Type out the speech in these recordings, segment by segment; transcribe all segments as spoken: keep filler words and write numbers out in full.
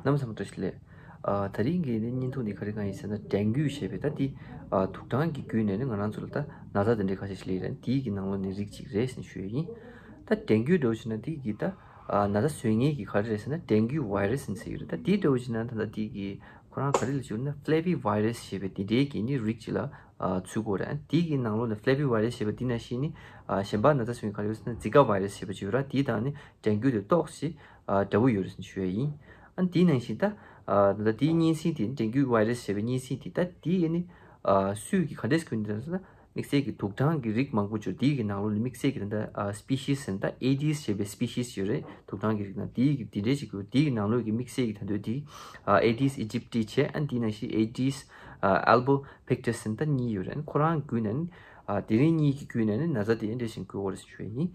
རྣམ་པ་ཚང་མ་བཀྲ་ཤིས་བདེ་ལེགས། ཨ། ད་རིང་གི་ནི་བརྙན་ཐུང་འདི་ག་རེ་གང་ཡིན་ཟེར་ན། ཌེང་གུ་ཞེས་པའི་ད་འདི། ཨ། དུག་སྦྲང་གི་བརྒྱུད་ནས་ནི་ང་རང་ཚོ་ལ་ད་ན་ཚ་དེ་འདྲའི་ཁ་ཤས་ཤིག་སླེབས་རེད། འདིའི་གི་ནང་ལོགས་ནས་རིགས་གཅིག་རེད་ཟེར་ཞུ་ཡ་ཡིན། ད་ཌེང་གུ་འདྲ་བོ་བྱས་ན་འདི་གི་ད། ཨ། ན་ཚ་བཟོ་མཁན་གྱི་ག་རེ་རེད་ཟེར་ན། ཌེང་གུ་བྷའི་རེ་སི་ཟེར་གྱི་ཡོད་རེད། ད་འདི་འདྲ་བོ་བྱས་ན་ད་ལྟ་འདི་གི་ཁོ་རང་ག་རེ་ལབ་ཀྱི་ཡོད་ན། ཕེ་ལེ་བྷི་བྷའི་རེ་སི་ཞེས་པའི་འདི་འདྲའི་གི་ནི་རིགས་གཅིག་ལ། ཨ། ཚུད་ཀྱི་ཡོད་རེད། འདི་གི་ནང་ལོགས་ནས་ཕེ་ལེ་བྷི་བྷའི་རེ་སི་ཞེས་པ་འདི་ནང་བཞིན་ནི། ཨ། གཞན་པ་ན་ཚ་བཟོ་མཁན་ག་རེ་ཡོད་ཟེར་ན། ཛི་ཀ་བྷའི་རེ་སི་ཞེས་པ་ཅིག་ཡོད་རེད། འདི་དང་ནི་ཌེང་གུ་དེ་ཏོག་ཙམ། ཨ། འདྲ་བོ་ཡོད་རེད་ཟེར་ཞུ་ཡ་ཡིན། ཨ། འདི་ནང་བཞིན་ད། ཨ། ད་ལྟ་འདིའི་གཉན་སྲིན་དེ། ཌེང་གུ་བྷའི་རེ་སི་ཞེས་པའི་གཉན་སྲིན་དེ། ད་འདི་ཡི་ནི། ཨ། སུས་ཀྱིས་ག་འདྲས་བསྐུལ་ནས་ཟེར་ན། དམིགས་བསལ་གྱི་དུག་སྦྲང་གི་རིགས་མང་པོ་ཅིག་ཡོད་རེད། འདིའི་གི་ནང་ལོགས་ལ་དམིགས་བསལ་གྱི་ད་ལྟ། ཨ། སི་པི་ཤིས་ཟེར་ན་ད་ཨེ་ཌིས་ཞེས་པའི་སི་པི་ཤིས་ཡོད་རེད། དུག་སྦྲང་གི་རིགས་ནང་འདིའི་གི་འདི་འདྲས་ཅིག་ཡོད། འདིའི་གི་ནང་ལོགས་ཀྱི་དམིགས་བསལ་གྱི་ད་དུང་འདི། ཨ། ཨེ་ཌིས་ཨི་ཇིབ་ཊི་བྱས། ཨ། འདི་ནང་བཞིན་ཨེ་ཌིས། ཨ། ཨལ་བོ་བེག་ཊར་ཟེར་ན་ད་གཉིས་ཡོད་རེད། ཁོ་རང་བརྒྱུད་ནས་ནི། ཨ། དེ་རིང་གཉིས་ཀྱི་བརྒྱུད་ནས་ནི་ན་ཚ་དེ་འདྲས་ཤིག་འགོས་ཡོད་རེད་ཟེར་ཞུ་ཡ་ཡིན།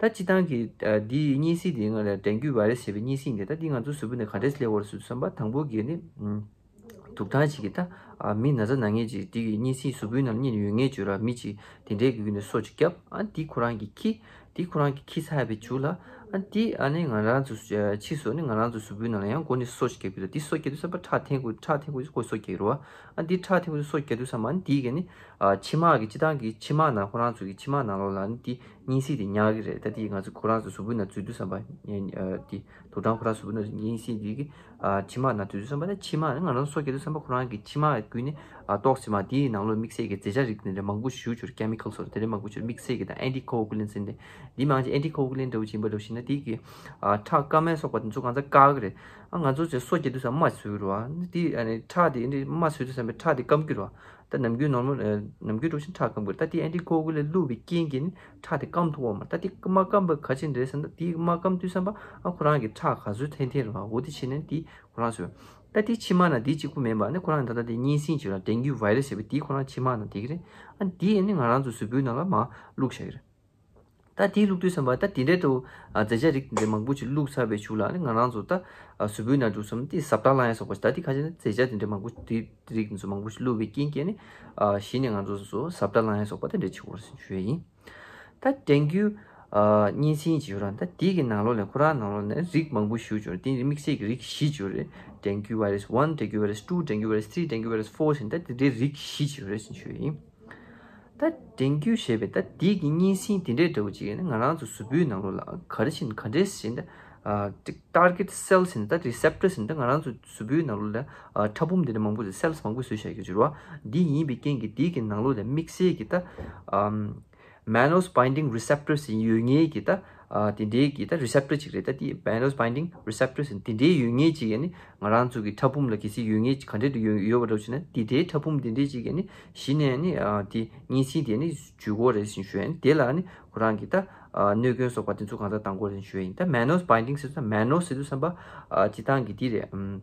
ད་སྤྱིར་བཏང་གི། ཨ། འདི་གཉན་སྲིན་འདི་ང་ལ་ཌེང་གུ་བྷའི་རེ་སི་ཞེས་པའི་གཉན་སྲིན་འདི། ད་འདི་ང་ཚོའི་གཟུགས་པོའི་ནང་ག་འདྲས་སླེབས་ཡོད་རེད་ཟེར་དུས་ཙམ་པ། དང་པོ་གི་ནི། ཨམ། དུག་སྦྲང་ཞིག་གིས་ད། ཨ། མི་ན་ཚ་ན་མཁན་ཅིག་འདི་གི་གཉན་སྲིན་གཟུགས་པོའི་ནང་ལ་རྙེད་ཡོད་མཁན་ཅིག་ཡོད་རེད། མི་ཅིག་དེ་འདྲའི་གི་བརྒྱུད་ནས་སོ་ཅིག་བརྒྱབ། ཨ། འདི་ཁོ་རང་གིས་འཁྱེར། འདི་ཁོ་རང་གིས་འཁྱེར་ཚར་བའི་མཇུག་ལ། ཨ། འདི་ཨ་ནི་ང་རང་ཚོ་ཕྱིས་སུ་ནི་ང་རང་ཚོ་གཟུགས་པོའི་ནང་ལ་ཡང་སྒོ་ནས་སོ་ཅིག་བརྒྱབ་ཀྱི་རེད། འདི་སོ་བརྒྱབ་དུས་ཙམ་པ་ཁྲག་འཐེན་དགོས། ཁྲག་འཐེན་དགོས་ཁོ་སོ་བརྒྱབ་ཀྱི་རེད་བ། ཨ། འདི་ཁྲག་འཐེན་དགོས་སོ་བརྒྱབ་དུས་ཙམ་པ་ནི་འདི་གིས་ནི། ཨ། མཆིལ་མ་གི། སྤྱིར་བཏང་གི་མཆིལ་མ་ནང་། ཁོ་རང་ཚོ་གི་མཆིལ་མ་ནང་ལོགས་ལ་ནི་འདི་གཉན་སྲིན་དེ་ཉར་གྱི་རེད། ད་འདི་ང་ཚོ་ཁོ་རང་ཚོ་གཟུགས་པོའི་ནང་འཛུལ་དུས་ཙམ་པ། ཨ། འདི་དུག་སྦྲང་ཁོ་རང་གཟུགས་པོའི་ནང་གཉན་སྲིན་འདི་གི། ཨ། མཆིལ་མ་ནང་འཛུལ་དུས་ཙམ་པ། ད་མཆིལ་མ་ནི་ང་རང་སོ་བརྒྱབ་དུས་ཙམ་པ་ཁོ་རང་གི་མཆིལ་མ་བརྒྱུད་ནས། ཨ། ཏོག་ཙམ་མར་འདིའི་ནང་ལོགས་དམིགས་བསལ་གྱི་རྫས་ཆ་རིགས་དེ་འདྲ་མང་པོ་ཞིག་ཡོད་རེད། ཀེ་མི་ཀལ་སོགས་དེ་འདྲ་མང་པོ་ཞིག་ཡོད་རེད། དམིགས་བསལ་གྱི་ད་ཨན་ཊི་ཀོ་ཨ་གུ་ལན་ཟེར་ནས། འདི་མང་ཆེ་ཨན་ཊི་ཀོ་ཨ་གུ་ལན་འདྲ་བོ་ཅིག་ཡིན་པ་འདྲ་བོ་ཞིག་ན། འདི་གི། ཨ། ཁྲག་སྐམ་པ་སོགས་པ་དེ་ཚོ་གང་ཚ་བཀག་གི་རེད། ཨ། ང་ཚོ་ཚོས་སོ་བརྒྱབ་དུས་ཙམ་པ་རྨ་བཟོས་ཀྱི་རེད་བ། འདི་ཨ་ནི་ཁྲག་དེ་འདི་རྨ་བཟོས་དུས་ཙམ་པ་ཁྲག་དེ་སྐམ་གྱི་རེད་བ། ད་ནམ་རྒྱུན་ནོར་མལ། ཨ། ནམ་རྒྱུན་འདྲ་བོ་ཞིག་ཁྲག་སྐམ་གྱི་རེད། ད་འདི་ཨན་ཊི་ཀོ་ཨ་གུ་ལན་བླུགས་པའི་རྐྱེན་གྱིས་ནི་ཁྲག་དེ་སྐམ་ཐུབ་པ་མ། ད་འདི་མ་སྐམ་པ་ག་ཅི་འདྲ་ཟེར་ན། འདི་མ་སྐམ་དུས་ཙམ་པ། ཨ། ཁོ་རང་གི་ཁྲག་ག་ཚོད་འཐེན་འཐེན་རེད་བ། འོ་དེ་བྱས་ནས་འདི་ཁོ་རང་བཟོས། ད་འདི་མཆིལ་མ་ནང་འདི་གཅིག་པུ་མིན་པ་ནི། ཁོ་རང་ད་ལྟ་འདི་གཉན་སྲིན་ཅིག་ཡོད་རེད། ཌེང་གུ་བྷའི་རེ་སི་ཞེས་པ་འདི་ཁོ་རང་མཆིལ་མ་ནང་བསྡད་ཀྱི་རེད། ཨ། འདི་ནི་ང་རང་ཚོ་གཟུགས་པོའི་ནང་ལ་མར་བླུགས་བཞག་གི་རེད། ད་འདི་བླུགས་དུས་ཙམ་པ། ད་དེ་འདྲའི་འདྲ་བོ། ཨ། རྫས་ཆ་རིགས་དེ་འདྲ་མང་པོ་ཞིག་བླུགས་ཚར་བའི་གཞུག་ལ་ནི་ང་རང་ཚོ་ད། ཨ། གཟུགས་པོའི་ནང་འགྲོ་དུས་ཙམ་པ་འདི་ཟབ་ལྟ་ལངས་ཡ་སོགས་པ་ཞིག། ད་འདི་ཁ་ཤས་ནི་རྫས་ཆ་དེ་འདྲ་མང་པོ་ཞིག། དེ་རིགས་དེ་ཚོ་མང་པོ་ཞིག་བླུགས་པའི་རྐྱེན་གྱིས་ནི། ཨ། གཞི་ནས་ང་ཚོ་སོ་སོ་ཟབ་ལྟ་ལངས་ཡ་སོགས་པ་དེ་འདྲ་བྱེད་ཀྱི་ཡོད་རེད་ཟེར་ཞུ་ཡ་ཡིན། ད་ཌེང་གུ། ཨ། གཉན་སྲིན་ཅིག་ཡོད་རེད། ད་དེ་གི་ནང་ལོགས་ནས། ཁོ་རང་ནང་ལོགས་ནས་རིགས་མང་པོ་ཞིག་ཡོད་རེད། དེ་དམིགས་བསལ་གྱི་རིགས་བཞི་ཅིག་ཡོད་རེད། ཌེང་གུ་བྷའི་རེ་སི་ཝན། ཌེང་གུ་བྷའི་རེ་སི་ཊུ། ཌེང་གུ་བྷའི་རེ་སི་ཐི་རི། ཌེང་གུ་བྷའི་རེ་སི་ཕོར་ཟེར་ནས། ད་དེ་འདྲའི་རིགས་བཞི་ཅིག་ཡོད་རེད་ཟེར་ཞུ་ཡ་ཡིན། ད་ཌེང་གུ་ཞེས་པའི་ད་དེ་གི་གཉན་སྲིན་དེ་འདྲའི་འདྲ་བོ་ཅིག་ཡིན་ན། ང་རང་ཚོ་གཟུགས་པོའི་ནང་ལོགས་ལ་ག་རེ་བྱས་ནས་ག་འདྲས་བྱས་ནས། ཨ། ཊར་གེ་ཊི་སེལ་ཟེར་ནས། ད་རི་སེབ་ཊར་ཟེར་ནས། ད་ང་རང་ཚོ་གཟུགས་པོའི་ནང་ལོགས་ལ། ཨ། ཕྲ་ཕུང་དེ་འདྲ་མང་པོ་ཟེར། སེལ་སི་མང་པོ་བཟོས་བཞག་ཡོད་ཀྱི་རེད་བ། འདི་ཡིན་པའི་རྐྱེན་གྱིས་འདི་གི་ནང་ལོགས་ལ་དམིགས་བསལ་གྱི་ད། ཨམ། མ་ནོ་སི་བའིན་ཌིང་རི་སེབ་ཊར་ཟེར་ཡོད་མཁན་གྱི་ད། ཨ། དེ་འདྲའི་གི་ད་རི་སེབ་ཊར་ཅིག་རེད། ད་དེ་མ་ནོ་སི་བའིན་ཌིང་རི་སེབ་ཊར་ཟེར་དེ་འདྲའི་ཡོད་མཁན་ཅིག་ཡིན་ན། ང་རང་ཚོ་གི་ཕྲ་ཕུང་ལ་གལ་སྲིད་ཡོད་མཁན་ཅིག་ག་འདྲ་འདྲ་ཡོད་ཡོད་པ་འདྲ་བོ་བྱས་ན། དེ་འདྲའི་ཕྲ་ཕུང་དེ་འདྲའི་ཅིག་ཡིན་ན་གཞི་ནས་ནི། ཨ། དེ་གཉན་སྲིན་དེ་ནི་འཇུ་གི་ཡོད་རེད་ཟེར་ཞུ་ཡ་ཡིན། དེ་ལ་ནི་ཁོ་རང་གི་ད། ཨ། གནོད་སྐྱོན་སོགས་པ་དེ་ཚོ་གང་ཚ་བཏང་གི་ཡོད་རེད་ཟེར་ཞུ་ཡ་ཡིན། ད་མ་ནོ་སི་བའིན་ཌིང་ཟེར་དུས། མ་ནོ་སི་ཟེར་དུས་ཙམ་པ། ཨ། སྤྱིར་བཏང་གི་དེ་རེད། ཨམ།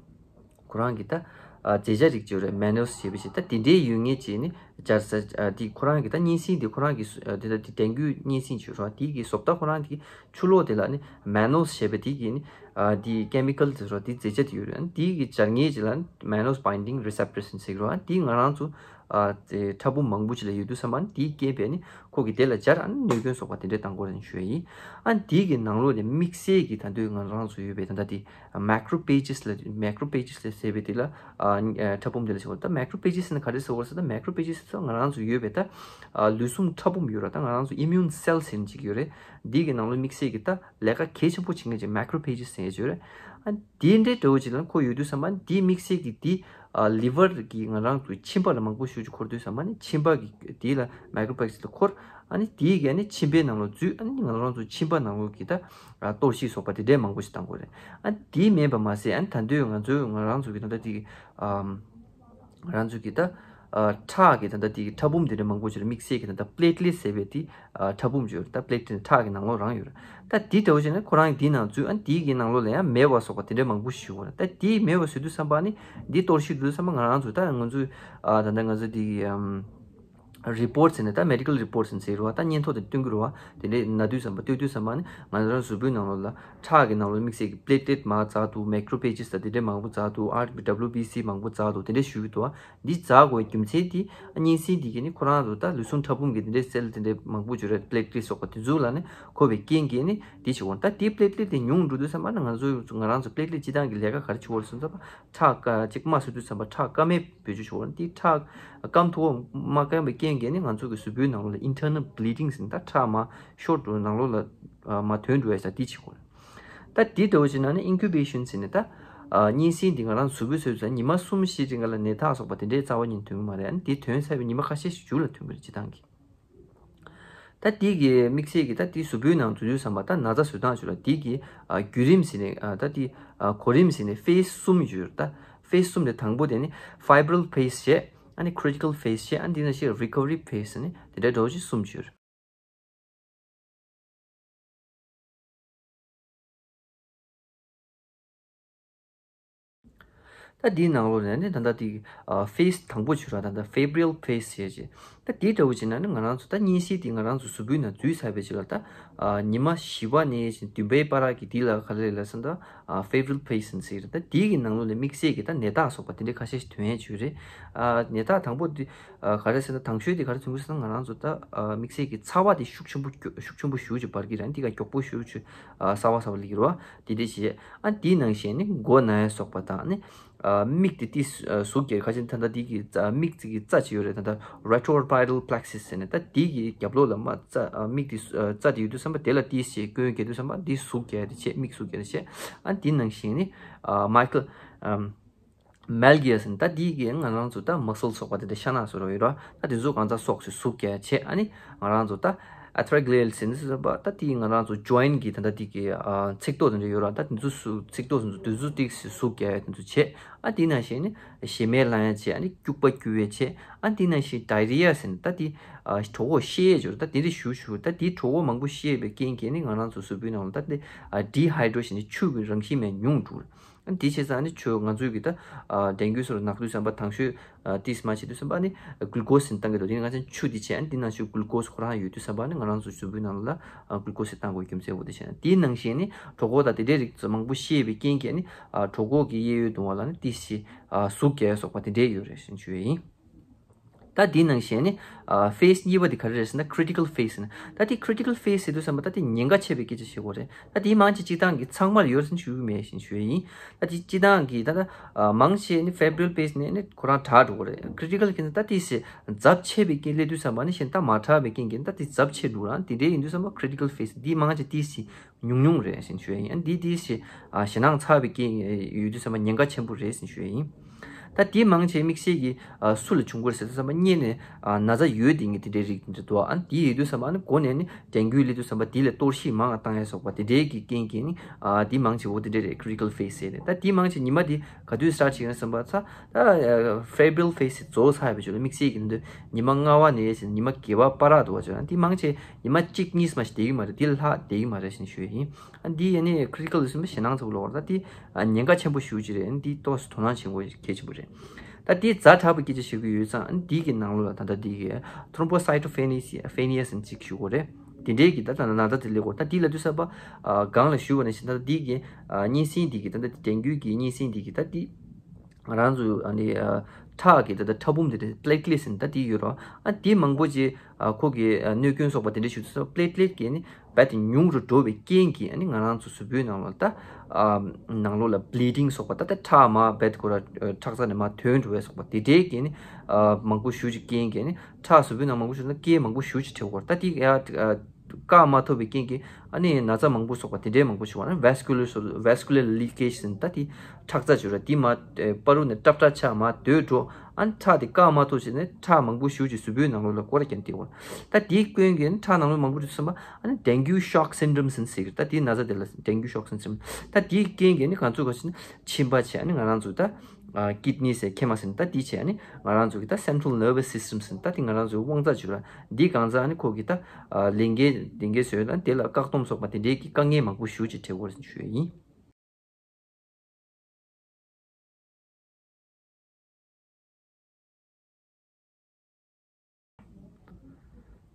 ཁོ་རང་གི་ད། ཨ། རྫས་ཆ་རིགས་ཅིག་ཡོད་རེད། མ་ནོ་སི་ཞེས་པ་ཞིག། ད་དེ་འདྲའི་ཡོད་མཁན་ཅིག་ནི་སྦྱར་ས། ཨ། དེ་ཁོ་རང་གི་ད་གཉན་སྲིན་དེ། ཁོ་རང་གི་སོ། ཨ། དེ་ད་དེ་ཌེང་གུ་གཉན་སྲིན་ཅིག་ཡོད་རེད། དེ་གི་བཟོ་ལྟ་ཁོ་རང་གི་ཆུ་ལོག་དེ་ལ་ནི་མ་ནོ་སི་ཞེས་པ་དེ་གི་ནི། ཨ། དེ་ཀེ་མི་ཀལ་དེ་ཚོ། དེ་རྫས་ཆ་དེ་ཡོད་རེད། ཨ། དེ་གི་སྦྱར་མཁན་ཅིག་ལ་མ་ནོ་སི་བའིན་ཌིང་རི་སེབ་ཊར་ཟེར་གྱི་རེད། ཨ། དེ་ང་རང་ཚོ། ཨ། དེ་ཕྲ་ཕུང་མང་པོ་ཅིག་ལ་ཡོད་དུས་ཙམ་པ་ནི། དེའི་རྐྱེན་པས་ནི་ཁོ་གིས་དེ་ལ་སྦྱར། ཨ་ནི་གནོད་སྐྱོན་སོགས་པ་དེ་འདྲ་བཏང་གི་ཡོད་རེད་ཟེར་ཞུ་ཡ་ཡིན། ཨ། དེའི་གི་ནང་ལོགས་ནས་དམིགས་བསལ་གྱི་ད་དུང་ང་རང་ཚོ་ཡོད་པའི་ད་ལྟ་དེ་མེ་ཀྲོ་ཕེ་ཇི་སི་ལ། མེ་ཀྲོ་ཕེ་ཇི་སི་ལ་ཟེར་བའི་དེ་ལ། ཨ། ཨ། ཕྲ་ཕུང་དེ་ལ་ཟེར་བ། ད་མེ་ཀྲོ་ཕེ་ཇི་སི་ནི་ག་རེ་ཟེར་བ་ཟེར་ན། མེ་ཀྲོ་ཕེ་ཇི་སི་ཚོ་ང་རང་ཚོ་ཡོད་པའི་ད། ཨ། ལུས་ཟུངས་ཕྲ་ཕུང་ཡོད་རེད། ད་ང་རང་ཚོ་ཨི་མིའུན་སེལ་ཟེར་ནས་ཅིག་ཡོད་རེད། འདི་གི་ནང་ལོགས་དམིགས་བསལ་གྱི་ད་ལས་ཀ་གལ་ཆེན་པོ་བྱེད་མཁན་ཅིག་མེ་ཀྲོ་ཕེ་ཇི་སི་ཟེར་ཡ་ཅིག་ཡོད་རེད། ཨ། དེ་འདྲའི་འདྲ་བོ་ཅིག་ལ་ཁོ་ཡོད་དུས་ཙམ་པ་ནི། དེའི་དམིགས་བསལ་གྱི་དེ། ཨ། ལི་ཝར་གྱི་ང་རང་ཚོའི་མཆིན་པ་ལ་མང་པོ་ཞེ་ཅིག་འཁོར་དུས་ཙམ་པ་ནི། མཆིན་པ་གི་དེ་ལ་མེ་ཀྲོ་ཕེ་ཇི་སི་ལ་འཁོར། ཨ་ནི་དེའི་གི་ནི་མཆིན་པའི་ནང་ལོགས་འཛུལ། ཨ་ནི་ང་རང་ཚོ་མཆིན་པ་ནང་ལོགས་ཀྱི་ད། ཨ། གཏོར་བཤིག་སོགས་པ་དེ་འདྲའི་མང་པོ་ཞིག་བཏང་གི་ཡོད་རེད། ཨ། དེ་མིན་པ་མ་ཟད། ཨ་ནི་ད་དུང་ང་ཚོའི། ང་རང་ཚོ་གི་ད་ལྟ་དེ་གི། ཨམ། ང་རང་ཚོ་གི་ད། ཨ། ཁྲག་གི་ད་ལྟ་དེ་གི་ཕྲ་ཕུང་དེ་འདྲ་མང་པོ་ཞིག་ལ་དམིགས་བསལ་གྱི་ད་ལྟ་པི་ལེ་ཊི་ལེ་ཊི་ཟེར་བའི་དེ། ཨ། ཕྲ་ཕུང་ཅིག་ཡོད་རེད། ད་པི་ལེ་ཊི་ལེ་ཊི་ཁྲག་གི་ནང་ལོགས་རང་ཡོད་རེད། ད་དེ་འདྲ་བོ་བྱས་ན་ཁོ་རང་གིས་དེའི་ནང་འཛུལ། ཨ། དེའི་གི་ནང་ལོགས་ལ་ཡང་མེད་པ་སོགས་པ་དེ་འདྲ་མང་པོ་ཞིག་ཡོད་རེད། ད་དེའི་མེད་པ་བཟོ་དུས་ཙམ་པ་ནི། འདི་གཏོར་བཤིག་དུས་ཙམ་པ་ང་རང་ཚོ། ད་ང་ཚོ། ཨ། ད་ལྟ་ང་ཚོ་དེ་གི། ཨམ། རི་པོར་ཊི་ཟེར་ནས་ད་མེ་ཌི་ཀལ་རི་པོར་ཊི་ཟེར་ནས་ཟེར་བ་ད་སྙན་ཐོ་དེ་སྟོན་གྱི་རེད་བ། དེ་འདྲས་ན་དུས་ཙམ་པ་ལྟོས་དུས་ཙམ་པ་ནི་ང་རང་གཟུགས་པོའི་ནང་ལོགས་ལ་ཁྲག་གི་ནང་ལོགས་དམིགས་བསལ་གྱི་པི་ལེ་ཊི་ལེ་ཊི་མར་འཛག་འདུག་མེ་ཀྲོ་ཕེ་ཇི་ཟེར་དེ་འདྲས་མང་པོ་འཛག་འདུག་ཨར་བི་ཌབ་ལིའུ་བི་སི་མང་པོ་འཛག་འདུག་དེ་འདྲས་ཞུ་གི་འདུག་བ། འདི་འཛག་དགོས་རྒྱུ་མཚན་དེ་གཉན་སྲིན་དེ་གི་ནི་ཁོ་རང་ཚོ་ད་ལུས་ཟུངས་ཕྲ་ཕུང་གི་དེ་འདྲས་སེལ་དེ་འདྲས་མང་པོ་ཡོད་རེད། པི་ལེ་ཊི་ལེ་ཊི་སོགས་པ་དེ་ཚོ་ལ་ནི་མཁོ་བའི་རྐྱེན་གྱིས་ནི་དེ་བྱེད་དགོས། ད་དེ་པི་ལེ་ཊི་ལེ་ཊི་དེ་ཉུང་འགྲོ་དུས་ཙམ་པ་ནི་ང་ཚོ་ང་རང་ཚོ་པི་ལེ་ཊི་ལེ་ཊི་སྤྱི་བཏང་གི་ལས་ཀ་ག་རེ་བྱེད་དགོས་རེད་ཟེར་ན། ཁྲག་ཀ་ཅིག་དམའ་སོང་དུས་ཙམ་པ་ཁྲག་སྐམ་མེད་བེད་སྤྱོད་བྱེད་དགོས་རེད། དེ་ཁྲག་སྐམ་ཐུབ་པ་མ་སྐམ་པའི་རྐྱེན་གྱིས་ནི་ང་ཚོ་གི་གཟུགས་པོའི་ནང་ལོགས་ལ་ཨིན་ཊར་ནལ་བི་ལི་ཌིང་ཟེར་ནས་ད་ཁྲག་མར་ཤོར་འགྲོ་ནང་ལོགས་ལ་མར་ཐོན་འགྲོ་ཡ་ཟེར་དེ་བྱེད་དགོས་རེད། ད་དེ་འདྲ་བོ་བྱས་ན་ནི་ཨིན་ཀུ་བེ་ཤན་ཟེར་ནས་ད་གཉན་སྲིན་དེ་ང་རང་གཟུགས་པོའི་ཚབ་ཏུ་ཉི་མ་གསུམ་བཞི་རིང་ལ་ནད་རྟགས་སོགས་པ་དེ་འདྲའི་རྩ་བ་ཉིད་ཐོན་གྱི་མ་རེད། ཨ་ནི་དེ་ཐོན་ཚར་བའི་ཉི་མ་ཁ་ཤས་ཤིག་མཇུག་ལ་ཐོན་གྱི་རེད་སྤྱི་བཏང་གི། ད་དེ་གི་དམིགས་བསལ་གྱི་ད་དེ་གཟུགས་པོའི་ནང་འཛུལ་དུས་ཙམ་པ་ད་ན་ཚ་བཟོ་སྟངས་ཚོ་ལ་དེ་གི་ཨ་བརྒྱུད་རིམ་ཟེར་ནས་ཨ་ད་དེ་ཨ་གོ་རིམ་ཟེར་ནས་ཕེ་སི་གསུམ་ཡོད་རེད། ད་ཕེ་སི་གསུམ་དེ་དང་པོ་དེ་ནི་ཕེ་བྷི་རལ་ཕེ་སི་བྱས། ཨ་ནི་ཁི་རི་ཊི་ཀལ་ཕེ་སི་བྱས། ཨ་ནི་དེ་ནང་བཞིན་རི་ཁ་བ་རི་ཕེ་སི་ནི་དེ་འདྲའི་འདྲ་བོ་ཞིག་གསུམ་ཡོད་རེད། ད་འདིའི་ནང་ལོགས་ནས་ནི་ད་ལྟ་དེ་ཕེ་སི་དང་པོ་བྱས་ར། ད་ལྟ་ཕེ་བྷི་རལ་ཕེ་སི་ཞེས་བྱས། ད་དེ་འདྲ་བོ་བྱས་ན་ནི་ང་རང་ཚོ་ད་གཉན་སྲིན་དེ་ང་རང་ཚོ་གཟུགས་པོའི་ནང་འཛུལ་ཚར་བའི་རྗེས་ལ་ད་ཉི་མ་བཞི་པ་ནས་བཞིན་བདུན་པའི་བར་གྱི་དེ་ལ་ག་རེ་ལབ་ཟེར་ན་ད་ཕེ་བྷི་རལ་ཕེ་སི་ཟེར་རེད། ད་དེ་གི་ནང་ལོགས་ནས་དམིགས་བསལ་གྱི་ད་ནད་རྟགས་སོགས་པ་དེ་འདྲའི་ཁ་ཤས་ཤིག་ཐོན་ཡས་བྱུང་རེད། ནད་རྟགས་དང་པོ་དེ་ག་རེ་ཟེར་ན་དང་ཤོས་དེ་ག་རེ་ཐོན་གྱི་ཟེར་ན་ང་རང་ཚོ་ད་དམིགས་བསལ་གྱི་ཚ་བ་དེ་ཤུགས་ཆེན་པོ་ཤུགས་ཆེན་པོ་ཞེ་པོ་ཅིག་འབར་གྱི་རེད། དེ་ག་མགྱོགས་པོ་ཞེ་པོ་ཅིག་གསར་པ་གསར་པ་སླེབས་ཀྱི་རེད་བ། དེ་འདྲ་བྱས། ཨ་དེའི་ནང་བཞིན་ནི་མགོ་ན་ཡ་སོགས་པ་དང་ནི། ཨ་མིག་དེ་ཏིས་ཨ་ཟུག་རྒྱག་ག་ཅིག་ད་ལྟ་དེ་གི་རྩ་མིག་ཅིག་གི་རྩ་ཅིག་ཡོད་རེད། ད་ལྟ་རེ་ཊྲོ་ཨོར་བི་ཊལ་པི་ལེག་སིས་ཟེར་ནས་ད་དེ་གི་རྒྱབ་ལོགས་ལ་མར་རྩ་ཨ་མིག་དེ་ཨ་རྩ་དེ་ཡོད་དུས་ཙམ་པ་དེ་ལ་ཏིས་ཞེས་སྐྱོན་རྒྱག་དུས་ཙམ་པ་དེ་ཟུག་རྒྱག་ཡ་དེ་བྱས། མིག་ཟུག་རྒྱག་ཡ་དེ་བྱས། ཨ་དེའི་ནང་བཞིན་ནི་ཨ་མའི་ཀལ་ཨམ་མེལ་གྷི་ཡ་ཟེར་ནས་ད་དེ་གི་ང་རང་ཚོ་ད་མ་སལ་སོགས་པ་དེ་འདྲ་ཤ་ནག་བཟོ་འདྲ་ཡོད་ར། ད་དེ་ཚོ་གང་ཚ་སོགས་སུ་ཟུག་རྒྱག་ཡ་བྱས། ཨ་ནི་ང་རང་ཚོ་ད་ཨ་ཐི་རི་ཀི་ལེ་ཊི་ཟེར་ནས་ཟེར་བ་ད་དེ་ང་རང་ཚོ་ཇོ་ཡིན་གི་ད་ལྟ་དེ་གི་ཨ་ཚིགས་ཐོ་དེ་འདྲ་ཡོད་ར། ད་དེ་ཚོ་སུ་ཚིགས་ཐོ་དེ་ཚོ་དེ་ཚོ་ཏིག་སེ་ཟུག་རྒྱག་ཡ་དེ་ཚོ་བྱས། ཨ་དེ་ནང་བཞིན་ནི་ཞེ་མེར་ལངས་ཡ་བྱས། ཨ་ནི་སྐྱུག་པ་སྐྱུག་ཡ་བྱས། ཨ་དེ་ནང་བཞིན་ཌའི་རི་ཡ་ཟེར་ནས་ད་དེ་ཨ་གྲོད་ཁོག་བཤལ་ཡ་ཅིག་ཡོད་ར། ད་དེ་འདྲ་ཞེ་པོ་ཅིག་ད་དེ་གྲོད་ཁོག་མང་པོ་བཤལ་བའི་རྐྱེན་གྱིས་ནི་ང་རང་ཚོ་གཟུགས་པོའི་ནང་ལ་ད་དེ་ཨ་ཌི་ཧའི་ཌྲེ་ཤན་ནི་ཆུ་གི་རང་བཞིན་མེད་ཉུང་འགྲོ། ཨ་དེ་བྱས་ཙང་ནི་ཆུ་ང་ཚོའི་གི་ད་ཨ་ཌེང་གུ་སོགས་ལ་ན་དུས་ཙམ་པ་དང་ཤོས་ཨ་ཏིས་མ་བྱེད་དུས་ཙམ་པ་ནི་གླུ་ཀོ་སི་ཟེར་ནས་བཏང་གི་འདུག་དེ་ནི་ང་ཚོ་ཆུ་དེ་བྱས། ཨ་དེ་ནང་བཞིན་གླུ་ཀོ་སི་ཁོ་རང་ཡོད་དུས་ཙམ་པ་ནི་ང་རང་ཚོ་གཟུགས་པོའི་ནང་ལ་ཨ་གླུ་ཀོ་སི་བཏང་དགོས་རྒྱུ་མཚན་འོ་དེ་བྱས་ན། དེའི་ནང་བཞིན་ནི་གྲོད་ཁོག་དང་དེ་འདྲའི་རིགས་ཚོ་མང་པོ་བཤལ་བའི་རྐྱེན་གྱིས་ནི་ཨ་གྲོད་ཁོག་གི་གཡས་གཡོན་གདུང་བ་ལ་ནི་ཏིས་ཞེས་ཨ་ཟུག་རྒྱག་ཡ་སོགས་པ་དེ་འདྲའི་ཡོད་རེད་ཟེར་ཞུ་ཡ་ཡིན། ད་དེའི་ནང་བཞིན་ནི་ཨ་ཕེ་སི་གཉིས་པ་དེ་ག་རེ་རེད་ཟེར་ན་ཁི་རི་ཊི་ཀལ་ཕེ་སི་ཟེར་ན། ད་དེ་ཁི་རི་ཊི་ཀལ་ཕེ་སི་ཟེར་དུས་ཙམ་པ་ད་དེ་ཉེན་ཁ་ཆེ་བའི་སྐད་ཆ་བཤད་དགོས་རེད། ད་དེ་མང་ཆེ་སྤྱིར་བཏང་གི་ཚང་མར་ཡོད་ཟེར་ཞུ་གི་མེད་ཟེར་ཞུ་ཡ་ཡིན། ད་དེ་སྤྱིར་བཏང་གི་ད་ལྟ་ཨ་མང་ཆེ་ནི་ཕེ་བྷི་རལ་ཕེ་སི་ནས་ནི་ཁོ་རང་དྲག་འགྲོ་གི་རེད། ཁི་རི་ཊི་ཀལ་གི་ནི་ད་དེ་སེ་ཛབ་ཆེ་བའི་རྐྱེན་སླེབས་དུས་ཙམ་པ་ནི་གཞན་ད་མ་དྲག་པའི་རྐྱེན་གྱིས་ད་དེ་ཛབ་ཆེ་འགྲོ་རང་དེ་འདྲའི་ཡིན་དུས་ཙམ་པ་ཁི་རི་ཊི་ཀལ་ཕེ་སི་འདི་མང་ཆེ་དེ་སེ་ཉུང་ཉུང་རེད་ཟེར་ཞུ་ཡ་ཡིན། ཨ་འདི་དེ་སེ་ཨ་ཞེད་སྣང་ཚ་བའི་རྐྱེན་ཡོད་དུས་ཙམ་པ་ཉེན་ཁ་ཆེན་པོ་རེད་ཟེར་ཞུ་ཡ་ཡིན། ད་དེ་མང་ཆེ་དམིགས་བསལ་གྱི་ཨ་སུ་ལ་བྱུང་གི་རེད་ཟེར་དུས་ཙམ་པ་སྔོན་ནས་ཨ་ན་ཚ་ཡོད་དེ་ངས་དེ་འདྲའི་རིགས་འདི་འདུག་ཨ་དེ་ཡོད་དུས་ཙམ་པ་ཨ་ནི་འགོ་ནས་ནི་ཌེང་གུ་སླེབས་དུས་ཙམ་པ་དེ་ལ་གཏོར་བཤིག་མང་བ་བཏང་ཡ་སོགས་པ་དེ་འདྲའི་གི་རྐྱེན་གྱིས་ནི་ཨ་དེ་མང་ཆེ་བོ་དེ་འདྲའི་རེད། ཁི་རི་ཊི་ཀལ་ཕེ་སི་ཟེར་ནས། ད་དེ་མང་ཆེ་ཉི་མ་དེ་ག་དུས་སི་ཊར་ཊི་བྱེད་ཀྱི་ཡིན་ཟེར་བ་ཚ་ད་ཕེ་བྷི་རལ་ཕེ་སི་རྫོགས་ཚར་བའི་ཆུ་ལ་དམིགས་བསལ་གྱི་འདི་ཉི་མ་ལྔ་པ་ནས་ཟིན་ཉི་མ་བརྒྱད་པ་བར་དུ་བ་ཆུ་ལ་དེ་མང་ཆེ་ཉི་མ་གཅིག་གཉིས་མ་ཞིག་བསྡད་ཀྱི་མ་རེད། དེ་ལ་ལྷག་བསྡད་ཀྱི་མ་རེད་ཟེར་ཞུ་ཡ་ཡིན། ཨ་འདི་ཡ་ནི་ཁི་རི་ཊི་ཀལ་ཟེར་ན་ཞེད་སྣང་ཚ་པོ་ལོག་རེད། ད་དེ་ཨ་ཉེན་ཁ་ཆེན་པོ་ཞེ་པོ་ཅིག་རེད། ཨ་འདི་ཏོག་ཙམ་དོ་སྣང་བྱེད་དགོས་གལ་ཆེན་པོ་རེད། ད་དེ་ཛ་དྲག་པའི་སྐད་ཆ་བཤད་ཀྱི་ཡོད་ཙང་ཨ་འདི་གི་ནང་ལོགས་ལ་ད་ལྟ་འདི་གི་ཐོ་རོམ་བོ་སའི་ཊོ་ཕེ་ནི་སི་ཕེ་ནི་ཡ་ཟེར་ཅིག་ཞུ་དགོས་རེད། དེ་འདྲའི་གི་ད་ད་ན་ཚ་དེ་སླེབས་དགོས། ད་དེ་ལབ་དུས་ཙམ་པ་ཨ་སྒང་ལ་ཞུས་པ་ནང་བཞིན་ད་ལྟ་འདི་གི་ཨ་གཉན་སྲིན་འདི་གི་ད་ལྟ་ཌེང་གུ་གི་གཉན་སྲིན་འདི་གི་ད་དེ་ང་རང་ཚོ་ཨ་ནི་ཨ་ཁྲག་གི་ད་ལྟ་ཕྲ་ཕུང་དེ་འདྲ་པི་ལེ་ཊི་ལེ་ཊི་ཟེར་ནས་ད་དེ་ཡོད་རེད། ཨ་དེ་མང་པོ་ཅིག་ཨ་ཁོ་གི་ཨ་གནོད་སྐྱོན་སོགས་པ་དེ་འདྲ་ཞུ་དུས་ཙམ་པ་པི་ལེ་ཊི་ལེ་ཊི་གི་ནི་རྦད་དེ་ཉུང་རུ་འགྲོ་བའི་རྐྱེན་གྱིས་ཨ་ནི་ང་རང་ཚོ་གཟུགས་པོའི་ནང་ལོགས་ད་ཨ་ནང་ལོགས་ལ་བྷི་ལི་ཌིང་སོགས་པ་ད་ལྟ་ཁྲག་མར་རྦད་དེ་ཁོ་ར་ཨ་ཁྲག་རྩ་ནས་མར་ཐོན་འགྲོ་བ་སོགས་པ་དེ་འདྲའི་གི་ནི་ཨ་མང་པོ་ཞེ་པོ་ཅིག་རྐྱེན་གྱིས་ནི་ཁྲག་གཟུགས་པོའི་ནང་མང་པོ་ཞིག་ན་རྐྱེན་མང་པོ་ཞེ་པོ་ཅིག་འཕྲད་ཀྱི་ཡོད་རེད། ད་དེ་ཨ་བཀག་མ་ཐུབ་པའི་རྐྱེན་གྱིས་ཨ་ནི་ན་ཚ་མང་པོ་སོགས་པ་དེ་འདྲའི་མང་པོ་ཞིག་བ་ན་ཝེ་སི་ཀུ་ལར་སོ་ཝེ་སི་ཀུ་ལར་ལི་ཀེ་ཇི་ཟེར་ནས་ད་དེ་ཁྲག་རྩ་ཅིག་ཡོད་རེད། དེ་མར་ཨེ་བར་དུ་ནས་ཀྲབ་ཀྲབ་ཆགས་མར་སྡོད་འགྲོ། ཨ་ནི་ཁྲག་དེ་བཀག་མ་ཐུབ་བྱས་ནས་ཁྲག་མང་པོ་ཞེ་པོ་ཅིག་གཟུགས་པོའི་ནང་ལོགས་ལ་སྐོར་ར་རྒྱག་བསྡད་ཡོད་རེད། ད་དེའི་རྐྱེན་གྱིས་ནི་ཁྲག་ནང་ལོགས་མང་པོ་ཞིག་སོང་བ་ཨ་ནི་ཌེང་གུ་ཤོག་སིན་ཌོམ་ཟེར་ནས་ཟེར་གི་རེད། ད་དེའི་ན་ཚ་དེ་ལ་ཌེང་གུ་ཤོག་སིན་ཌོམ། ད་དེའི་རྐྱེན་གྱིས་ནི་གང་ཚུགས་ག་ཅིག་ནི་མཆིན་པ་བྱས་ཨ་ནི་ང་རང་ཚོ་ད་ཨ་ཀིཌ་ནི་ཟེར་མཁལ་མ་ཟེར་ནས་ད་དེ་བྱས་ཨ་ནི་ང་རང་ཚོ་གི་ད་སེན་ཊྲལ་ནར་ཝས་སིས་ཊམ་ཟེར་ནས་ད་དེ་ང་རང་ཚོའི་དབང་རྩ་ཅིག་ཡོད་རེད། འདི་གང་ཚང་ནི་ཁོ་གི་ད་ཨ་ལས་འགན་ལས་འགན་བཟོས་ཡོད་ན་དེ་ལ་བཀག་སྡོམ་སོགས་པ་དེ་འདྲའི་གི་དཀའ་ངལ་མང་པོ་ཞེ་པོ་ཅིག་འཕྲད་ཀྱི་ཡོད་རེད་ཞུ་ཡ་ཡིན།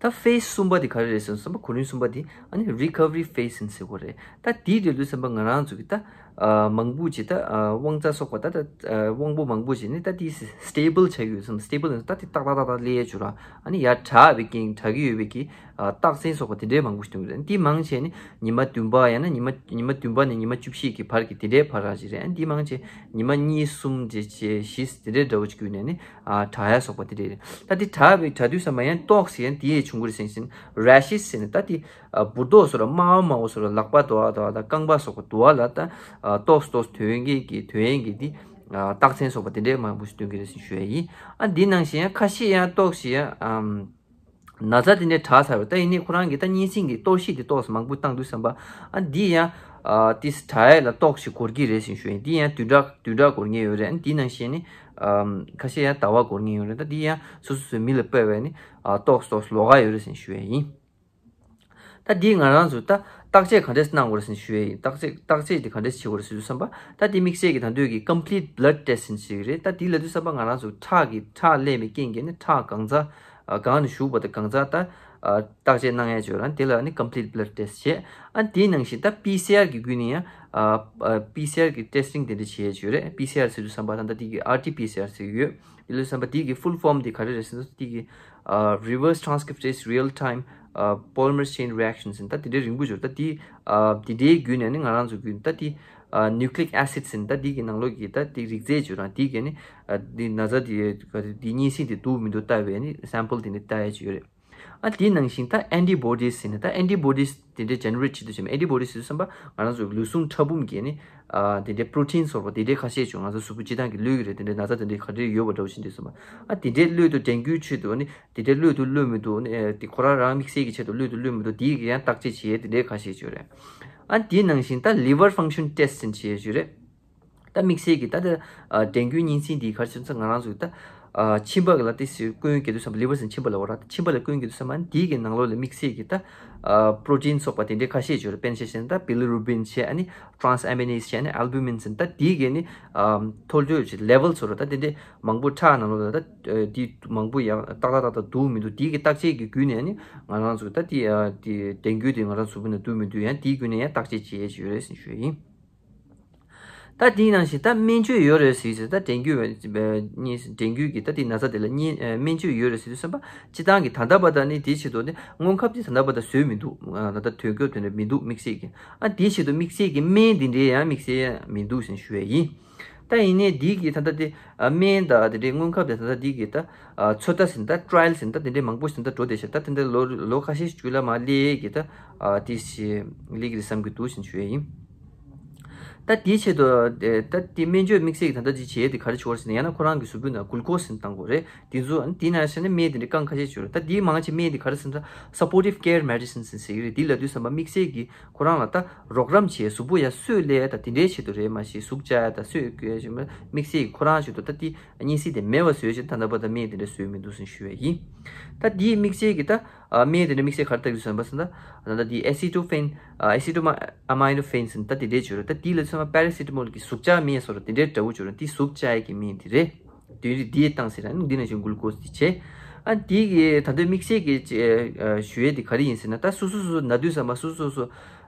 ད་ཕེ་སི་གསུམ་པ་དེ་ག་རེ་རེད་ཟེར་ན་བསམ་པ། གོ་རིམ་གསུམ་པ་དེ་ཨ་ནི་རི་ཁ་བ་རི་ཕེ་སི་ཟེར་གོ་རེད། ད་དེའི་དུས་ལ་བསམ་པ་ང་རང་ཚོ་གི་ད་ཨ་མང་པོ་ཅིག་ད་ཨ་དབང་རྩ་སོགས་པ་ད་ད་ཨ་དབང་པོ་མང་པོ་ཅིག་ནི་ད་དེ་སི་ཊེ་བལ་ཆགས་ཡོད་བསམ། སི་ཊེ་བལ་ད་དེ་ཏག་ཏག་ཏག་ཏག་སླེབས་ཡས་བྱུང་ར། ཨ་ནི་ཡར་དྲག་པའི་རྐྱེན་དྲག་གི་ཡོད་པའི་གི་ཨ་རྟགས་མཚན་སོགས་པ་དེ་འདྲའི་མང་པོ་ཞིག་སྟོན་གི་རེད། དེ་མང་ཆེ་ནི་ཉི་མ་བདུན་པ་ཡང་ན་ཉི་མ་ཉི་མ་བདུན་པ་ནས་ཉི་མ་བཅུ་བཞི་གི་བར་གྱི་དེ་འདྲའི་བར་ར་ཅིག་རེད། ཨ་ནི་དེ་མང་ཆེ་ཉི་མ་གཉིས་གསུམ་དེ་བཞི་དེ་འདྲའི་འདྲ་བོ་ཅིག་བརྒྱུད་ནས་ནི་ཨ་དྲག་ཡ་སོགས་པ་དེ་འདྲ་རེད། ད་དེ་དྲག་པའི་དྲག་དུས་ཙམ་པ་ཡང་ཏོག་ཙམ་ཡང་དེ་ཡས་བྱུང་གི་རེད་ཟེར་ཞིང་། རེ་ཤི་སི་ཟེར་ནས་ད་དེ་ཨ་འབུར་ཏོག་སོགས་ལ་དམར་བ་དམར་བོ་སོགས་ལ་ལག་པ་དུ་བ་དུ་བ་དང་རྐང་པ་སོགས་པ་དུ་བ་ལ་ད་ཨ་ཏོག་ཙམ་ཏོག་ཙམ་ཐོན་མཁན་གྱི་ཐོན་ཡས་ཀྱི་དེ་ཨ་རྟགས་མཚན་སོགས་པ་དེ་འདྲའི་མང་པོ་ཞིག་སྟོན་གི་རེད་ཟེར་ཞུ་ཡ་ཡིན། ཨ་འདི་ནང་བཞིན་ཡང་ཁ་ཤས་ཡང་ཏོག་ཙམ་ཡང་ཨམ། ན་ཚ་དེ་འདྲའི་དྲག་ཚར་བ་ད་ཡིན་ནའི་ཁོ་རང་གིས་ད་གཉན་སྲིན་གྱི་གཏོར་བཤིག་དེ་ཏོག་ཙམ་མང་པོ་བཏང་དུས་ཙམ་པ། ཨ་འདི་ཡང་ཨ་ཏིས་དྲག་ཡས་ལ་ཏོག་ཙམ་འགོར་གྱི་རེད་ཟེར་ཞུ་ཡིན། འདི་ཡང་བདུན་ཕྲག་བདུན་ཕྲག་འགོར་ངེས་ཡོད་རེད། ཨ་འདི་ནང་བཞིན་ནི་ཨམ་ཁ་ཤས་ཡང་ཟླ་བ་འགོར་ངེས་ཡོད་རེད། ད་འདི་ཡང་སོ་སོ་སོའི་མི་ལ་སྤེལ་བས་ནི་ཨ་ཏོག་ཙམ་ཏོག་ཙམ་ལོགས་ཀ་ཡོད་རེད་ཟེར་ཞུ་ཡས་ཡིན། ད་འདི་ང་རང་ཚོ་ད་བརྟག་དཔྱད་ག་འདྲས་གནང་དགོས་རེད་ཟེར་ཞུ་ཡས་ཡིན། བརྟག་དཔྱད་བརྟག་དཔྱད་འདི་ག་འདྲས་བྱེད་དགོས་རེད་ཟེར་དུས་ཙམ་པ། ད་འདི་དམིགས་བསལ་གྱི་ད་འདོད་ཀྱི་complete blood test ཟེར་ཞིག་རེད། ད་འདི་ལ་དུས་ཙམ་པ་ང་རང་ཚོ་ཁྲག་གི་ཁྲག་ལེན་པའི་རྐྱེན་གྱིས་ནི་ཁྲག་གང་ཚ་ཨ་གང་ནས་ཞུགས་པ་དང་གང་ཚ་ད་ཨ་བརྟག་དཔྱད་གནང་ཡས་བྱོས་རང་དེ་ལ་ནི་complete blood test བྱེད། ཨ་དེའི་ནང་བཞིན་ད་པི་སི་ཨར་གི་བརྒྱུད་ནས་ཡང་ཨ་པི་སི་ཨར་གི་testing དེ་འདྲ་བྱེད་ཡས་བྱོས་རེད། པི་སི་ཨར་ཟེར་དུས་ཙམ་པ་ད་ད་འདི་གི་ཨར་ཊི་པི་སི་ཨར་ཟེར་གི་ཡོད། དེ་ལས་བསམ་པ་དེ་གི་full form དེ་ག་རེ་རེད་ཟེར་ན་དེ་གི་ཨ་reverse transcriptase real time ཨ་polymerase chain reaction ཟེར་ད་དེ་འདྲའི་རིང་པོ་བྱོས། ད་དེ་ཨ་དེ་འདྲའི་བརྒྱུད་ནས་ནི་ང་རང་ཚོ་བརྒྱུད་ད་དེ་ཨ་nucleic acid ཟེར་ད་དེ་གི་ནང་ལོགས་ཀྱི་ད་དེ་རིགས་རྫས་བྱོས་རང་དེ་གི་ནི་ཨ་དེ་ན་ཚ་དེ་ག་རེ་དེ་གཉན་སྲིན་དེ་འདུག་མི་འདུག་ལྟ་བའི་ནི་sample དེ་ནི་ལྟ་ཡས་ཅིག་ཡོད་རེད། ཨ་དེའི་ནང་བཞིན་ད་antibodies ཟེར་ནས་ད་antibodies དེ་འདྲའི་generate བྱེད་དུས་ཙམ་པ། antibodies ཟེར་དུས་ཙམ་པ་ང་རང་ཚོའི་ལུས་ཟུངས་ཕྲ་ཕུང་གི་ནི་ཨ་དེ་འདྲའི་protein སོགས་པ་དེ་འདྲའི་ཁ་ཤས་ཅིག་ང་ཚོ་གཟུགས་པོ་སྤྱི་བཏང་གི་ལུས་ཀྱི་རེད། དེ་འདྲའི་ན་ཚ་དེ་འདྲའི་ག་འདྲའི་ཡོད་པ་འདྲ་བོ་ཞིག་འདུག་ཙམ་པ། ཨ་དེ་འདྲའི་གློད་དུ་drinking བྱེད་དུ་ནི་དེ་འདྲའི་གློད་དུ་གློད་མི་འདུག་ནི་ཨ་དེ་ཁོ་རང་རང་དམིགས་བསལ་གྱི་ཆེད་དུ་གློད་དུ་གློད་མི་འདུག་དེའི་གི་ཡང་བརྟག་དཔྱད་བྱེད་ཡས་དེ་འདྲའི་ཁ་ཤས་ཅིག་རེད། ཨ་དེའི་ནང་བཞིན་ད་liver function test ཟེར་བྱེད་ཡས་ཅིག་རེད། ད་དམིགས་བསལ་གྱི་ད་ལྟ་ཨ་dengue གཉན་སྲིན་འདིའི་ག་རེ་བྱུང་ཚེ་ང་རང་ཚོ་ད་ཨ་མཆིན་པ་ལ་ཏོག་ཙམ་སྐྱོན་རྒྱག་དུས་ཙམ་པ། liver ཟེར་མཆིན་པ་ལ་འོ་ར། མཆིན་པ་ལ་སྐྱོན་རྒྱག་དུས་ཙམ་པ་འདིའི་གི་ནང་ལོགས་ལ་དམིགས་བསལ་གྱི་ད་ཨ་protein སོགས་པ་དེ་འདྲའི་ཁ་ཤས་ཅིག་ཡོད་རེད། དཔེར་ན་ཆ་བཞག་ན་ད་bilirubin བྱས། ཨ་ནི་transaminase བྱས། ཨ་ནི་albumin ཟེར་ད་འདིའི་གི་ནི་ཨ་མཐོ་འདོད་ཀྱི་level ཚོ་ར། ད་དེ་འདྲའི་མང་པོ་ཁྲག་ནང་ལོགས་ལ་ད་ཨ་འདི་མང་པོ་ཡང་ཏག་ཏག་ཏག་ཏག་འདུག་མི་འདུག་འདིའི་གི་བརྟག་དཔྱད་ཀྱི་བརྒྱུད་ནས་ནི་ང་རང་ཚོ་ད་དེ་ཨ་དེ་dengue དེ་ང་རང་ཚོ་གཟུགས་པོ་ནང་འདུག་མི་འདུག་ཡང་དེའི་བརྒྱུད་ནས་ཡང་བརྟག་དཔྱད་བྱེད་ཡས་ཅིག་ཡོད་རེད་ཟེར་ཞུ་ཡས་ཡིན། ད་དེའི་ནང་བཞིན་ད་སྨན་བཅོས་ཡོད་རེད་ཟེར་ཟེར། ད་dengue གཉན་dengue གི་ད་དེ་ན་ཚ་དེ་ལ་གཉན་སྨན་བཅོས་ཡོད་རེད་ཟེར་དུས་ཙམ་པ། སྤྱི་བཏང་གི་ད་ལྟ་བར་དུ་ནི་དེའི་ཆེད་དུ་ནི་སྔོན་ཁབ་དེ་ད་ལྟ་བར་དུ་བཟོས་མི་འདུག་ད་ལྟ་ཐོན་སྐྱོད་དེ་འདྲ་མི་འདུག་དམིགས་བསལ་གྱི། ཨ་དེའི་ཆེད་དུ་དམིགས་བསལ་གྱི་སྨན་དེ་འདྲའི་ཡང་དམིགས་བསལ་མི་འདུག་ཟེར་ཞུ་ཡས་ཡིན། ད་ཡིན་ནའི་འདི་གི་ད་ལྟ་དེ་ཨ་སྨན་དང་དེ་འདྲའི་སྔོན་ཁབ་དེ་ད་ལྟ་འདི་གི་ད་ཨ་ཚོད་ལྟ་ཟེར་ད་trial ཟེར་ད་དེ་འདྲའི་མང་པོ་ཟེར་ད་འགྲོ་བསྡད་ཤག་ད་དེ་འདྲ་ལོ་ལོ་ཁ་ཤས་ཤིག་རྒྱུད་ལ་མ་སླེབས་གི་ད་ཨ་དེ་ཞིག་སླེབས་ཀྱི་རེད་བསམ་གྱི་འདུག་ཟེར་ཞུ་ཡས་ཡིན། ད་དེའི་ཆེད་དུ་ད་དེ་སྨན་བཅོས་དམིགས་བསལ་གྱི་ད་ལྟ་དེ་བྱས་དེ་ག་རེ་བྱེད་དགོས་རེད་ཟེར་ན། ཡང་ན་ཁོ་རང་གི་གཟུགས་པོའི་ནང་glucose ཟེར་བཏང་དགོས་རེད། དེ་ཚོ་ཨ་ནི་དེའི་ནང་བཞིན་ནི་སྨན་དེ་འདྲའི་རྐང་ཁ་ཤས་བྱོས་རེད། ད་དེའི་མང་ཆེ་སྨན་དེ་ག་རེ་ཟེར་ན་supportive care medicine ཟེར་ཟེར་གྱི་རེད། དེ་ལབ་དུས་ཙམ་པ་དམིགས་བསལ་གྱི་ཁོ་རང་ལ་ད་རོགས་རམ་བྱེད། གཟུགས་པོ་ཡར་གསོས་སླ་ཡ་ད་དེ་འདྲའི་ཆེད་དུ་རེད། མ་གཞི་ཟུག་བཅག་ཡ་ད་གསོས་དམིགས་བསལ་གྱི་ཁོ་རང་ཆེད་དུ་ད་དེ་གཉན་སྲིན་དེ་མེད་པ་བཟོས་བྱས་ད་ལྟ་བར་ད་སྨན་དེ་འདྲ་བཟོས་མི་འདུག་ཟེར་ཞུ་ཡས་ཡིན། ད་དེའི་དམིགས་བསལ་གྱི་ད་ཨ་སྨན་དེ་འདྲ་དམིགས་བསལ་ག་རེ་ལྟ་གི་ཟེར་བ་ཟེར་ན། ད་ལྟ་དེ་acetaminophen ཨ་acetaminophen ཟེར་ད་དེ་འདྲའི་བྱོས་རེད། ད་དེ་ལ་མཚོན་ན་paracetamol གི་ཟུག་བཅག་སྨན་སོགས་རེད། དེ་འདྲའི་འདྲ་བོ་བྱོས་རེད། དེ་ཟུག་བཅག་ཡས་ཀྱི་སྨན་དེ་རེད། དེ་རིགས་དེ་བཏང་ཟེར་ན་འདི་ནང་བཞིན་glucose དེ་བྱས། ཨ་དེ་གི་ད་ལྟ་དམིགས་བསལ་གྱི་ཨ་ཞུ་ཡས་དེ་ག་རེ་ཡིན་ཟེར་ན། ད་སོ་སོ་སོ་སོ་ན་དུས་ཙམ་པ་སོ་སོ་སོ་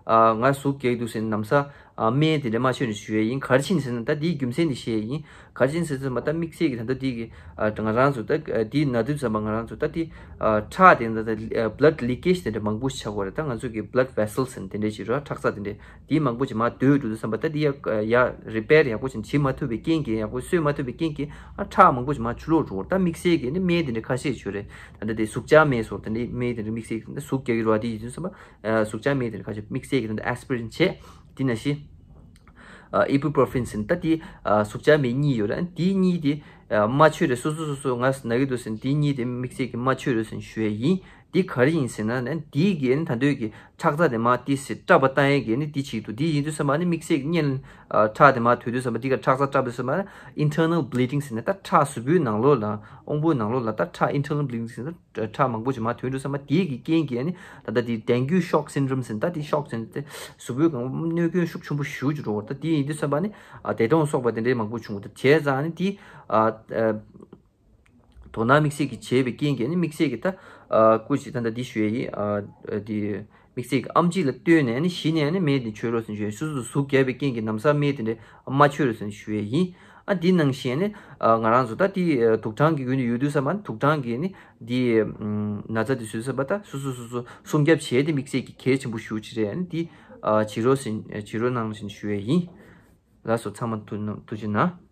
ཨ་ང་ཟུག་རྒྱག་གི་འདུག་ཟེར་ན་ན་ཚ་ཨ་སྨན་དེ་འདྲ་མ་མཆོད་ནས་ཞུ་ཡས་ཡིན། ག་རེ་བྱས་ནས་ཟེར་ན་ད་དེའི་རྒྱུ་མཚན་དེ་བཤད་ཡས་ཡིན། ག་རེ་བྱས་ནས་ཟེར་ཙམ་པ་ད་དམིགས་བསལ་གྱི་ད་ལྟ་དེ་གི་ཨ་ང་རང་ཚོ་ད་ཨ་དེ་ན་དུས་ཙམ་པ་ང་རང་ཚོ་ད་དེ་ཨ་ཁྲག་དེ་ད་ལྟ་blood leakage དེ་འདྲ་མང་པོ་ཞིག་ཆགས་ཀྱི་ཡོད་རེད། ད་ང་ཚོ་གི་blood vessels དེ་འདྲ་ཞིག་རེད། ཁྲག་རྩ་དེ་འདྲ་དེ་མང་པོ་ཞིག་མར་སྡོད་འགྲོ་དུས་ཙམ་པ་ད་དེ་ཡ་ཡ་repair ཡག་པོ་ཞིག་བྱེད་མ་ཐུབ་པའི་རྐྱེན་གྱིས། ཡག་པོ་གསོས་མ་ཐུབ་པའི་རྐྱེན་གྱིས་ཨ་ཁྲག་མང་པོ་ཞིག་མར་ཆུ་ལོག་འགྲོ་གི་ཡོད་རེད། ད་དམིགས་བསལ་གྱི་ནི་སྨན་དེ་འདྲ་ཁ་ཤས་ཞིག་ཡོད་རེད། ད་ལྟ་དེ་ཟུག་བཅག་སྨན་སོགས་དེ་འདྲ་སྨན་དེ་འདྲ་དམིགས་བསལ་གྱི་ད་ཟུག་རྒྱག་གི་རེད་བ། དེ་ཡིན་དུས་ཙམ་པ་ཨ་ཟུག་བཅག་སྨན་དེ་འདྲ་ཁ་ཤས་དམིགས་བསལ་གྱི་ད་ལྟ་aspirin བྱས། དེ་ནང་བཞིན་ཨ་ibuprofen ཟེར་ད་དེ་ཨ་ཟུག་བཅག་སྨན་གཉིས་ཡོད་རེད། དེ་གཉིས་དེ་ཨ་མ་མཆོད་རེད། སོ་སོ་སོ་སོ་ང་ན་གི་འདུག་ཟེར་ན་དེ་གཉིས་དེ་དམིགས་བསལ་གྱི་མ་མཆོད་རོགས་ཟེར་ཞུ་ཡས་ཡིན། དེ་ག་རེ་ཡིན་ཟེར་ན་ནི་དེའི་གི་ནི་ད་འདོད་ཀྱི་ཁྲག་རྩ་དེ་མར་ཏི་སི་བཀྲབ་པ་བཏང་ཡས་ཀྱི་ནི་དེ་ཆེད་དུ། དེ་ཡིན་དུས་ཙམ་པ་ནི་དམིགས་བསལ་གྱི་གཉན་ཨ་ཁྲག་དེ་མར་དོད་དུས་ཙམ་པ་དེ་ག་ཁྲག་རྩ་བཀྲབ་དུས་ཙམ་པ་ནི་internal bleeding ཟེར་ནས་ད་ཁྲག་གཟུགས་པོའི་ནང་ལོགས་ལ་དབང་པོའི་ནང་ལོགས་ལ་ད་ཁྲག་internal bleeding ཟེར་ན་ཁྲག་མང་པོ་ཞིག་མར་དོད་དུས་ཙམ་པ་དེའི་གི་རྐྱེན་གྱིས་ནི་ད་ལྟ་དེ་dengue shock syndrome ཟེར་ན་ད་དེ་shock ཟེར་ན་དེ་གཟུགས་པོའི་སྒང་གནོད་སྐྱོན་ཤུགས་ཆེན་པོ་ཞེ་པོ་ཅིག་འགྲོ་བ་རེད། ད་དེ་ཡིན་དུས་ཙམ་པ་ནི་ཨ་འདས་གྲོངས་སོགས་པ་དེ་འདྲའི་མང་པོ་བྱུང་བ་དང་བྱས་ཙང་ནི་དེ་ཨ་ཨ། དོ་སྣང་དམིགས་བསལ་གྱིས་བྱས་པའི་རྐྱེན་གྱིས་ནི་དམིགས་བསལ་གྱིས་ད་ ཨ་སྐུ་མཁྱེན་ད་ལྟ་འདི་ཞུ་ཡས་ཡིན། ཨ་འདི་དམིགས་བསལ་གྱི་ཨེམ་ཆི་ལ་ལྟོས་ནས་ནི་གཞི་ནས་ནི་སྨན་དེ་མཆོད་རོགས་ཟེར་ཞུ་ཡས། སོ་སོ་ཟུག་རྒྱབ་པའི་རྐྱེན་གྱིས་ལམ་སང་སྨན་དེ་འདྲ་མ་མཆོད་རོགས་ཟེར་ཞུ་ཡས་ཡིན། ཨ་འདི་ནང་བཞིན་ནི་ཨ་ང་རང་ཚོ་ད་འདི་ཨ་དུག་སྦྲང་གི་ཡུལ་ནས་ཡོད་དུས་ཙམ་པ་ནི་དུག་སྦྲང་གི་ནི་འདི་ཨམ་ན་ཚ་དེ་བཟོས་ཙམ་པ་ད་སོ་སོ་སོ་སོ་སྲུང་སྐྱོབ་བྱེད་དེ་དམིགས་བསལ་གྱི་གལ་ཆེན་པོ་ཞེ་པོ་ཅིག་རེད། ཨ་ནི་འདི་ཨ་བྱེད་རོགས་ཟེར་བྱེད་རོགས་གནང་ཟེར་ཞུ་ཡས་ཡིན། ལགས་སོ། ཚང་མ་ཐུགས་ཐུགས་རྗེ་གནང་།